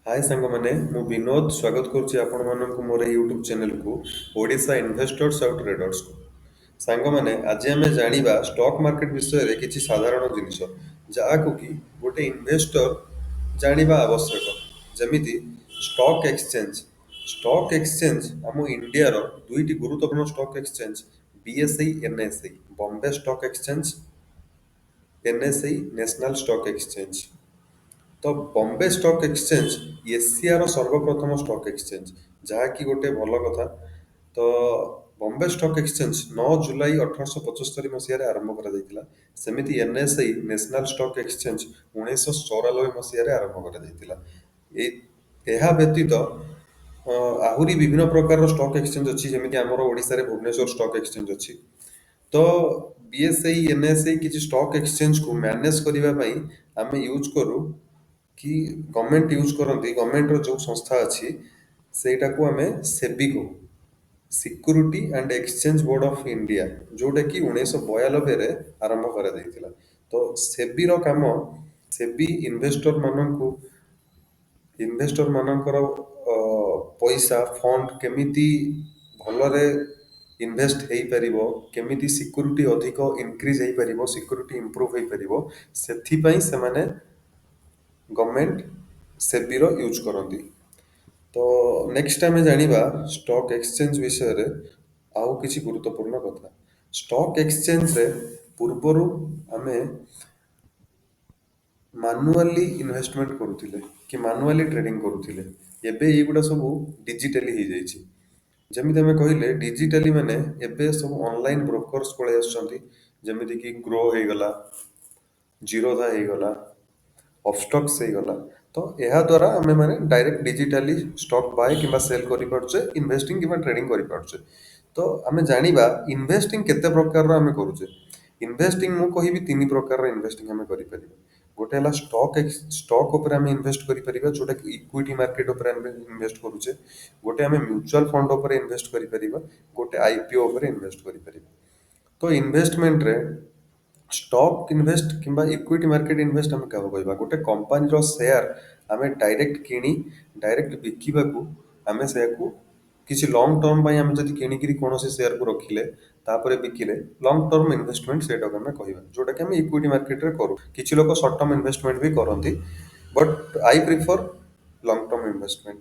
ହାଏ ସାଙ୍ଗମାନେ, ମୁଁ ବିନୋଦ ସ୍ୱାଗତ କରୁଛି ଆପଣମାନଙ୍କୁ ମୋର ଏଇ ୟୁଟ୍ୟୁବ୍ ଚ୍ୟାନେଲକୁ, ଓଡ଼ିଶା ଇନଭେଷ୍ଟର୍ସ ଆଉ ଟ୍ରେଡର୍ସକୁ। ସାଙ୍ଗମାନେ, ଆଜି ଆମେ ଜାଣିବା ଷ୍ଟକ୍ ମାର୍କେଟ ବିଷୟରେ କିଛି ସାଧାରଣ ଜିନିଷ, ଯାହାକୁ କି ଗୋଟେ ଇନଭେଷ୍ଟର ଜାଣିବା ଆବଶ୍ୟକ। ଯେମିତି ଷ୍ଟକ୍ ଏକ୍ସଚେଞ୍ଜ। ଷ୍ଟକ୍ ଏକ୍ସଚେଞ୍ଜ, ଆମ ଇଣ୍ଡିଆର ଦୁଇଟି ଗୁରୁତ୍ୱପୂର୍ଣ୍ଣ stock exchange, BSE, NSE, Bombay stock exchange, NSE, national stock exchange. ତ ବମ୍ବେ ଷ୍ଟକ୍ ଏକ୍ସଚେଞ୍ଜ ଏସିଆର ସର୍ବପ୍ରଥମ ଷ୍ଟକ୍ ଏକ୍ସଚେଞ୍ଜ, ଯାହାକି ଗୋଟେ ଭଲ କଥା। ତ ବମ୍ବେ ଷ୍ଟକ୍ ଏକ୍ସଚେଞ୍ଜ 9 ଜୁଲାଇ 1875 ମସିହାରେ ଆରମ୍ଭ କରାଯାଇଥିଲା। ସେମିତି ଏନ୍ଏସ୍ଇ, ନ୍ୟାସନାଲ ଷ୍ଟକ୍ ଏକ୍ସଚେଞ୍ଜ 1994 ମସିହାରେ ଆରମ୍ଭ କରାଯାଇଥିଲା। ଏହା ବ୍ୟତୀତ ଆହୁରି ବିଭିନ୍ନ ପ୍ରକାରର ଷ୍ଟକ୍ ଏକ୍ସଚେଞ୍ଜ ଅଛି, ଯେମିତି ଆମର ଓଡ଼ିଶାରେ ଭୁବନେଶ୍ୱର ଷ୍ଟକ୍ ଏକ୍ସଚେଞ୍ଜ ଅଛି। ତ ବିଏସ୍ଇ, ଏନ୍ଏସ୍ଇ କିଛି ଷ୍ଟକ୍ ଏକ୍ସଚେଞ୍ଜକୁ ମ୍ୟାନେଜ କରିବା ପାଇଁ ଆମେ ୟୁଜ୍ କରୁ କି ଗଭର୍ଣ୍ଣମେଣ୍ଟ ୟୁଜ୍ କରନ୍ତି। ଗଭର୍ଣ୍ଣମେଣ୍ଟର ଯେଉଁ ସଂସ୍ଥା ଅଛି, ସେଇଟାକୁ ଆମେ ସେବି କହୁ, security and exchange board of India, ଯେଉଁଟାକି 1992ରେ ଆରମ୍ଭ କରାଯାଇଥିଲା। ତ ସେବିର କାମ, ସେବି ଇନଭେଷ୍ଟର ମାନଙ୍କର ପଇସା, ଫଣ୍ଡ କେମିତି ଭଲରେ ଇନଭେଷ୍ଟ ହେଇପାରିବ, କେମିତି ସିକ୍ୟୁରିଟି ଅଧିକ ଇନକ୍ରିଜ୍ ହେଇପାରିବ, ସିକ୍ୟୁରିଟି ଇମ୍ପ୍ରୁଭ୍ ହେଇପାରିବ, ସେଥିପାଇଁ ସେମାନେ ଗଭର୍ଣ୍ଣମେଣ୍ଟ ସେବିର ୟୁଜ୍ କରନ୍ତି। ତ ନେକ୍ସଟ ଆମେ ଜାଣିବା ଷ୍ଟକ୍ ଏକ୍ସଚେଞ୍ଜ ବିଷୟରେ ଆଉ କିଛି ଗୁରୁତ୍ୱପୂର୍ଣ୍ଣ କଥା। ଷ୍ଟକ୍ ଏକ୍ସଚେଞ୍ଜରେ ପୂର୍ବରୁ ଆମେ ମାନୁଆଲି ଇନଭେଷ୍ଟମେଣ୍ଟ କରୁଥିଲେ କି ମାନୁଆଲି ଟ୍ରେଡିଂ କରୁଥିଲେ। ଏବେ ଏଇଗୁଡ଼ା ସବୁ ଡିଜିଟାଲି ହେଇଯାଇଛି। ଯେମିତି ଆମେ କହିଲେ ଡିଜିଟାଲି ମାନେ ଏବେ ସବୁ ଅନଲାଇନ୍ ବ୍ରୋକର୍ସ ପଳେଇ ଆସୁଛନ୍ତି, ଯେମିତିକି ଗ୍ରୋ ହେଇଗଲା, ଜିରୋଧା ହେଇଗଲା, ଅପଷ୍ଟକ୍ସ ହେଇଗଲା। ତ ଏହା ଦ୍ୱାରା ଆମେ ମାନେ ଡାଇରେକ୍ଟ ଡିଜିଟାଲି ଷ୍ଟକ୍ ବାଏ କିମ୍ବା ସେଲ୍ କରିପାରୁଛେ, ଇନଭେଷ୍ଟିଂ କିମ୍ବା ଟ୍ରେଡିଂ କରିପାରୁଛେ। ତ ଆମେ ଜାଣିବା ଇନଭେଷ୍ଟିଂ କେତେ ପ୍ରକାରର ଆମେ କରୁଛେ। ଇନଭେଷ୍ଟିଂ ମୁଁ କହିବି, ତିନି ପ୍ରକାରର ଇନଭେଷ୍ଟିଂ ଆମେ କରିପାରିବା। ଗୋଟେ ହେଲା ଷ୍ଟକ୍, ଷ୍ଟକ୍ ଉପରେ ଆମେ ଇନଭେଷ୍ଟ କରିପାରିବା, ଯୋଉଟାକି ଇକ୍ୱିଟି ମାର୍କେଟ ଉପରେ ଆମେ ଇନଭେଷ୍ଟ କରୁଛେ। ଗୋଟେ ଆମେ ମ୍ୟୁଚୁଆଲ ଫଣ୍ଡ ଉପରେ ଇନଭେଷ୍ଟ କରିପାରିବା। ଗୋଟେ ଆଇପିଓ ଉପରେ ଇନଭେଷ୍ଟ କରିପାରିବା। ତ ଇନଭେଷ୍ଟମେଣ୍ଟରେ ଷ୍ଟକ୍ ଇନଭେଷ୍ଟ କିମ୍ବା ଇକ୍ୱିଟି ମାର୍କେଟ ଇନଭେଷ୍ଟ ଆମେ କାହାକୁ କହିବା? ଗୋଟେ କମ୍ପାନୀର ସେୟାର ଆମେ ଡାଇରେକ୍ଟ କିଣି ଡାଇରେକ୍ଟ ବିକିବାକୁ, ଆମେ ସେୟାକୁ କିଛି ଲଙ୍ଗ ଟର୍ମ ପାଇଁ ଆମେ ଯଦି କିଣିକିରି କୌଣସି ସେୟାରକୁ ରଖିଲେ, ତାପରେ ବିକିଲେ, ଲଙ୍ଗ ଟର୍ମ ଇନଭେଷ୍ଟମେଣ୍ଟ ସେଇଟାକୁ ଆମେ କହିବା, ଯୋଉଟାକି ଆମେ ଇକ୍ୱିଟି ମାର୍କେଟରେ କରୁ। କିଛି ଲୋକ ସର୍ଟ ଟର୍ମ ଇନଭେଷ୍ଟମେଣ୍ଟ ବି କରନ୍ତି, but I prefer long term investment.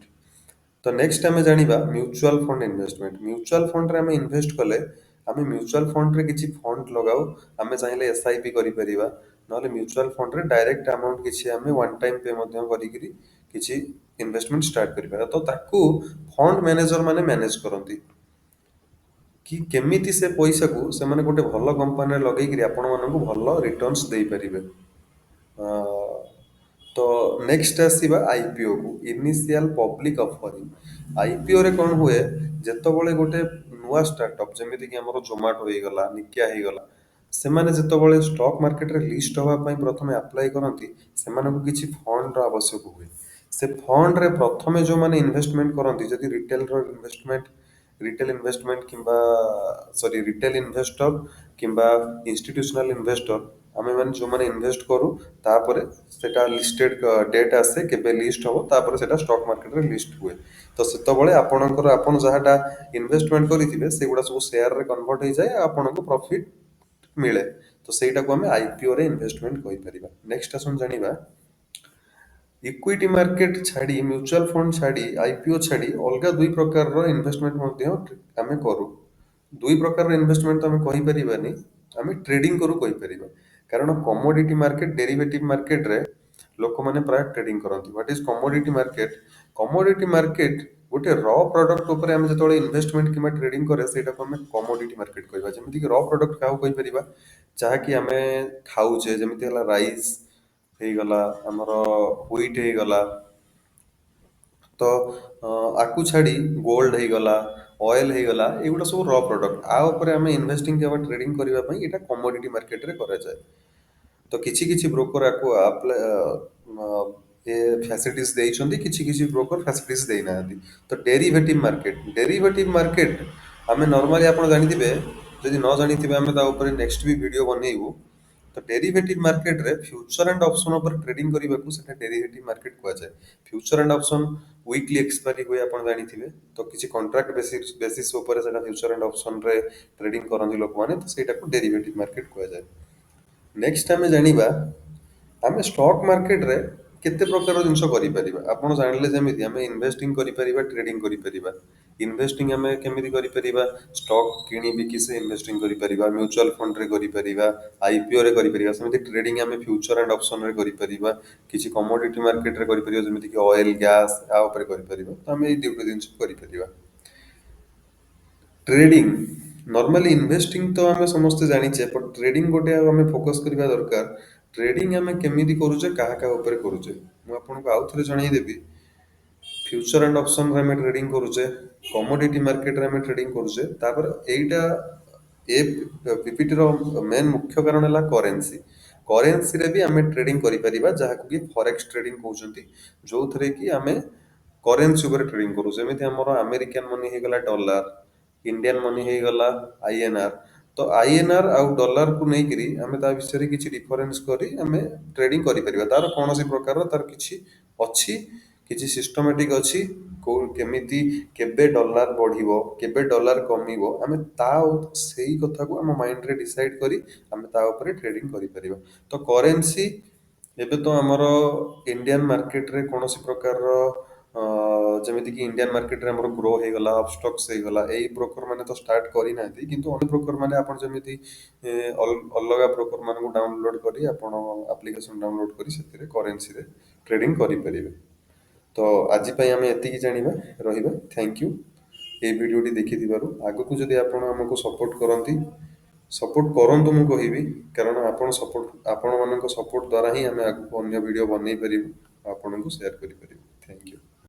ତ ନେକ୍ସଟ ଆମେ ଜାଣିବା ମ୍ୟୁଚୁଆଲ ଫଣ୍ଡ ଇନଭେଷ୍ଟମେଣ୍ଟ। ମ୍ୟୁଚୁଆଲ ଫଣ୍ଡରେ ଆମେ ଇନଭେଷ୍ଟ କଲେ, ଆମେ ମ୍ୟୁଚୁଆଲ ଫଣ୍ଡରେ କିଛି ଫଣ୍ଡ ଲଗାଉ। ଆମେ ଚାହିଁଲେ ଏସ୍ଆଇପି କରିପାରିବା, ନହେଲେ ମ୍ୟୁଚୁଆଲ ଫଣ୍ଡରେ ଡାଇରେକ୍ଟ ଆମାଉଣ୍ଟ କିଛି ଆମେ ୱାନ୍ ଟାଇମ୍ ପେ ମଧ୍ୟ କରିକିରି କିଛି ଇନଭେଷ୍ଟମେଣ୍ଟ ଷ୍ଟାର୍ଟ କରିପାରିବା। ତ ତାକୁ ଫଣ୍ଡ ମ୍ୟାନେଜର ମାନେ ମ୍ୟାନେଜ କରନ୍ତି କି କେମିତି ସେ ପଇସାକୁ ସେମାନେ ଗୋଟେ ଭଲ କମ୍ପାନୀରେ ଲଗେଇକିରି ଆପଣମାନଙ୍କୁ ଭଲ ରିଟର୍ଣ୍ଣସ୍ ଦେଇପାରିବେ। ତ ନେକ୍ସଟ ଆସିବା ଆଇପିଓକୁ, ଇନିସିଆଲ ପବ୍ଲିକ ଅଫରିଂ। ଆଇପିଓରେ କ'ଣ ହୁଏ? ଯେତେବେଳେ ଗୋଟେ ନୂଆ ଷ୍ଟାର୍ଟଅପ୍, ଯେମିତିକି ଆମର ଜୋମାଟୋ ହେଇଗଲା, ନାଇକା ହେଇଗଲା, ସେମାନେ ଯେତେବେଳେ ଷ୍ଟକ୍ ମାର୍କେଟରେ ଲିଷ୍ଟ ହେବା ପାଇଁ ପ୍ରଥମେ ଆପ୍ଲାଏ କରନ୍ତି, ସେମାନଙ୍କୁ କିଛି ଫଣ୍ଡର ଆବଶ୍ୟକ ହୁଏ। ସେ ଫଣ୍ଡରେ ପ୍ରଥମେ ଯେଉଁମାନେ ଇନଭେଷ୍ଟମେଣ୍ଟ କରନ୍ତି, ଯଦି ରିଟେଲର ଇନଭେଷ୍ଟମେଣ୍ଟ, ରିଟେଲ ଇନଭେଷ୍ଟମେଣ୍ଟ କିମ୍ବା, ସରି, ରିଟେଲ ଇନଭେଷ୍ଟର କିମ୍ବା ଇନଷ୍ଟିଟ୍ୟୁସନାଲ ଇନଭେଷ୍ଟର, ଆମେମାନେ ଯେଉଁମାନେ ଇନଭେଷ୍ଟ କରୁ, ତାପରେ ସେଟା ଲିଷ୍ଟେଡ୍ ଡେଟ୍ ଆସେ, କେବେ ଲିଷ୍ଟ ହେବ। ତାପରେ ସେଟା ଷ୍ଟକ୍ ମାର୍କେଟରେ ଲିଷ୍ଟ ହୁଏ। ତ ସେତେବେଳେ ଆପଣଙ୍କର, ଆପଣ ଯାହାଟା ଇନଭେଷ୍ଟମେଣ୍ଟ କରିଥିବେ, ସେଗୁଡ଼ା ସବୁ ସେୟାରରେ କନଭର୍ଟ ହେଇଯାଏ ଆଉ ଆପଣଙ୍କୁ ପ୍ରଫିଟ୍ ମିଳେ। ତ ସେଇଟାକୁ ଆମେ ଆଇପିଓରେ ଇନଭେଷ୍ଟମେଣ୍ଟ କହିପାରିବା। ନେକ୍ସଟ ଆସନ୍ତୁ ଜାଣିବା, ଇକ୍ୱିଟି ମାର୍କେଟ ଛାଡ଼ି, ମ୍ୟୁଚୁଆଲ ଫଣ୍ଡ ଛାଡ଼ି, ଆଇପିଓ ଛାଡ଼ି ଅଲଗା ଦୁଇ ପ୍ରକାରର ଇନଭେଷ୍ଟମେଣ୍ଟ ମଧ୍ୟ ଆମେ କରୁ। ଦୁଇ ପ୍ରକାରର ଇନଭେଷ୍ଟମେଣ୍ଟ ତ ଆମେ କହିପାରିବାନି, ଆମେ ଟ୍ରେଡିଂ କରୁ କହିପାରିବା। କାରଣ କମୋଡିଟି ମାର୍କେଟ, ଡେରିଭେଟିଭ୍ ମାର୍କେଟରେ ଲୋକମାନେ ପ୍ରାୟ ଟ୍ରେଡିଂ କରନ୍ତି। What is commodity market? Commodity market, ଗୋଟେ ର ପ୍ରଡକ୍ଟ ଉପରେ ଆମେ ଯେତେବେଳେ ଇନଭେଷ୍ଟମେଣ୍ଟ କିମ୍ବା ଟ୍ରେଡିଂ କରେ, ସେଇଟାକୁ ଆମେ କମୋଡିଟି ମାର୍କେଟ କହିବା। ଯେମିତିକି ର ପ୍ରଡକ୍ଟ କାହାକୁ କହିପାରିବା? ଯାହାକି ଆମେ ଖାଉଛେ, ଯେମିତି ହେଲା ରାଇସ୍ ହେଇଗଲା, ଆମର ହ୍ୱିଟ୍ ହେଇଗଲା। ତ ଆକୁ ଛାଡ଼ି ଗୋଲ୍ଡ ହେଇଗଲା, ଅଏଲ୍ ହେଇଗଲା, ଏଇଗୁଡ଼ା ସବୁ ର ପ୍ରଡକ୍ଟ। ଆ ଉପରେ ଆମେ ଇନଭେଷ୍ଟିଂ କିମ୍ବା ଟ୍ରେଡିଂ କରିବା ପାଇଁ ଏଇଟା କମୋଡିଟି ମାର୍କେଟରେ କରାଯାଏ। ତ କିଛି କିଛି ବ୍ରୋକର ଆକୁ ଏ ଫ୍ୟାସିଲିଟିସ୍ ଦେଇଛନ୍ତି, କିଛି କିଛି ବ୍ରୋକର ଫ୍ୟାସିଲିଟିସ୍ ଦେଇନାହାନ୍ତି। ତ ଡେରିଭେଟିଭ୍ ମାର୍କେଟ। ଡେରିଭେଟିଭ୍ ମାର୍କେଟ ଆମେ ନର୍ମାଲି ଆପଣ ଜାଣିଥିବେ, ଯଦି ନ ଜାଣିଥିବେ, ଆମେ ତା ଉପରେ ନେକ୍ସଟ ବି ଭିଡ଼ିଓ ବନେଇବୁ। ତ ତ ଡେରିଭେଟିଭ୍ ମାର୍କେଟରେ ଫ୍ୟୁଚର ଆଣ୍ଡ ଅପସନ୍ ଉପରେ ଟ୍ରେଡିଂ କରିବାକୁ ସେଟା ଡେରିଭେଟିଭ୍ ମାର୍କେଟ କୁହାଯାଏ। Future and option weekly expiry ହୁଏ, ଆପଣ ଜାଣିଥିବେ। ତ କିଛି କଣ୍ଟ୍ରାକ୍ଟ ବେସିସ୍ ବେସିସ୍ ଉପରେ ସେଟା ଫ୍ୟୁଚର ଆଣ୍ଡ ଅପସନ୍ରେ ଟ୍ରେଡିଂ କରନ୍ତି ଲୋକମାନେ। ତ ସେଇଟାକୁ ଡେରିଭେଟିଭ୍ ମାର୍କେଟ କୁହାଯାଏ। ନେକ୍ସଟ ଆମେ ଜାଣିବା, ଆମେ ଷ୍ଟକ୍ ମାର୍କେଟରେ କେତେ ପ୍ରକାର ଜିନିଷ କରିପାରିବା। ଆପଣ ଜାଣିଲେ ଯେମିତି ଆମେ ଇନଭେଷ୍ଟିଂ କରିପାରିବା, ଟ୍ରେଡିଂ କରିପାରିବା। ଇନଭେଷ୍ଟିଂ ଆମେ କେମିତି କରିପାରିବା? ଷ୍ଟକ୍ କିଣି ବିକି ସେ ଇନଭେଷ୍ଟିଂ କରିପାରିବା, ମ୍ୟୁଚୁଆଲ ଫଣ୍ଡରେ କରିପାରିବା, ଆଇପିଓରେ କରିପାରିବା। ସେମିତି ଟ୍ରେଡିଂ ଆମେ ଫ୍ୟୁଚର ଆଣ୍ଡ ଅପସନରେ କରିପାରିବା, କିଛି କମୋଡିଟି ମାର୍କେଟରେ କରିପାରିବା, ଯେମିତିକି ଅଏଲ, ଗ୍ୟାସ୍, ଆ ଉପରେ କରିପାରିବା। ତ ଆମେ ଏଇ ଦୁଇଟି ଜିନିଷ କରିପାରିବା। ଟ୍ରେଡିଂ, ନର୍ମାଲି ଇନଭେଷ୍ଟିଂ ତ ଆମେ ସମସ୍ତେ ଜାଣିଛେ, ବଟ୍ ଟ୍ରେଡିଂ ଗୋଟେ ଆଉ ଆମେ ଫୋକସ୍ କରିବା ଦରକାର। ଟ୍ରେଡିଂ ଆମେ କେମିତି କରୁଛେ, କାହା କାହା ଉପରେ କରୁଛେ, ମୁଁ ଆପଣଙ୍କୁ ଆଉ ଥରେ ଜଣେଇଦେବି। ଫ୍ୟୁଚର ଆଣ୍ଡ ଅପସନରେ ଆମେ ଟ୍ରେଡିଂ କରୁଛେ, କମୋଡିଟି ମାର୍କେଟରେ ଆମେ ଟ୍ରେଡିଂ କରୁଛେ। ତାପରେ ଏଇଟା ଏ ପିପିଟିର ମେନ୍ ମୁଖ୍ୟ କାରଣ ହେଲା କରେନ୍ସି। କରେନ୍ସିରେ ବି ଆମେ ଟ୍ରେଡିଂ କରିପାରିବା, ଯାହାକୁ କି ଫରେକ୍ସ ଟ୍ରେଡିଂ କହୁଛନ୍ତି, ଯୋଉଥିରେ କି ଆମେ କରେନ୍ସି ଉପରେ ଟ୍ରେଡିଂ କରୁ। ଯେମିତି ଆମର ଆମେରିକାନ ମନି ହେଇଗଲା ଡଲାର, ଇଣ୍ଡିଆନ ମନି ହେଇଗଲା ଆଇଏନ୍ଆର୍। ତ ଆଇଏନ୍ଆର୍ ଆଉ ଡଲାରକୁ ନେଇକିରି ଆମେ ତା ବିଷୟରେ କିଛି ଡିଫରେନ୍ସ କରି ଆମେ ଟ୍ରେଡିଂ କରିପାରିବା। ତାର କୌଣସି ପ୍ରକାରର ତାର କିଛି ଅଛି, କିଛି ସିଷ୍ଟମେଟିକ୍ ଅଛି, କୋଉ କେମିତି କେବେ ଡଲାର ବଢ଼ିବ, କେବେ ଡଲାର କମିବ, ଆମେ ତା ସେଇ କଥାକୁ ଆମ ମାଇଣ୍ଡରେ ଡିସାଇଡ୍ କରି ଆମେ ତା ଉପରେ ଟ୍ରେଡିଂ କରିପାରିବା। ତ କରେନ୍ସି ଏବେ ତ ଆମର ଇଣ୍ଡିଆନ ମାର୍କେଟରେ କୌଣସି ପ୍ରକାରର ଯେମିତିକି ଇଣ୍ଡିଆନ ମାର୍କେଟରେ ଆମର ଗ୍ରୋ ହେଇଗଲା, ଅପଷ୍ଟକ୍ସ ହେଇଗଲା, ଏଇ ବ୍ରୋକର ମାନେ ତ ଷ୍ଟାର୍ଟ କରିନାହାନ୍ତି। କିନ୍ତୁ ଅନ୍ୟ ବ୍ରୋକର ମାନେ ଆପଣ ଯେମିତି ଅଲଗା ବ୍ରୋକର ମାନଙ୍କୁ ଡାଉନଲୋଡ୍ କରି, ଆପଣ ଆପ୍ଲିକେସନ ଡାଉନଲୋଡ୍ କରି ସେଥିରେ କରେନ୍ସିରେ ଟ୍ରେଡିଂ କରିପାରିବେ। ତ ଆଜି ପାଇଁ ଆମେ ଏତିକି ଜାଣିବା ରହିବା। Thank you ଏଇ ଭିଡ଼ିଓଟି ଦେଖିଥିବାରୁ। ଆଗକୁ ଯଦି ଆପଣ ଆମକୁ ସପୋର୍ଟ କରନ୍ତି, ସପୋର୍ଟ କରନ୍ତୁ ମୁଁ କହିବି, କାରଣ ଆପଣ ସପୋର୍ଟ, ଆପଣମାନଙ୍କ ସପୋର୍ଟ ଦ୍ୱାରା ହିଁ ଆମେ ଆଗକୁ ଅନ୍ୟ ଭିଡ଼ିଓ ବନେଇ ପାରିବୁ, ଆପଣଙ୍କୁ ସେୟାର କରିପାରିବୁ। Thank you.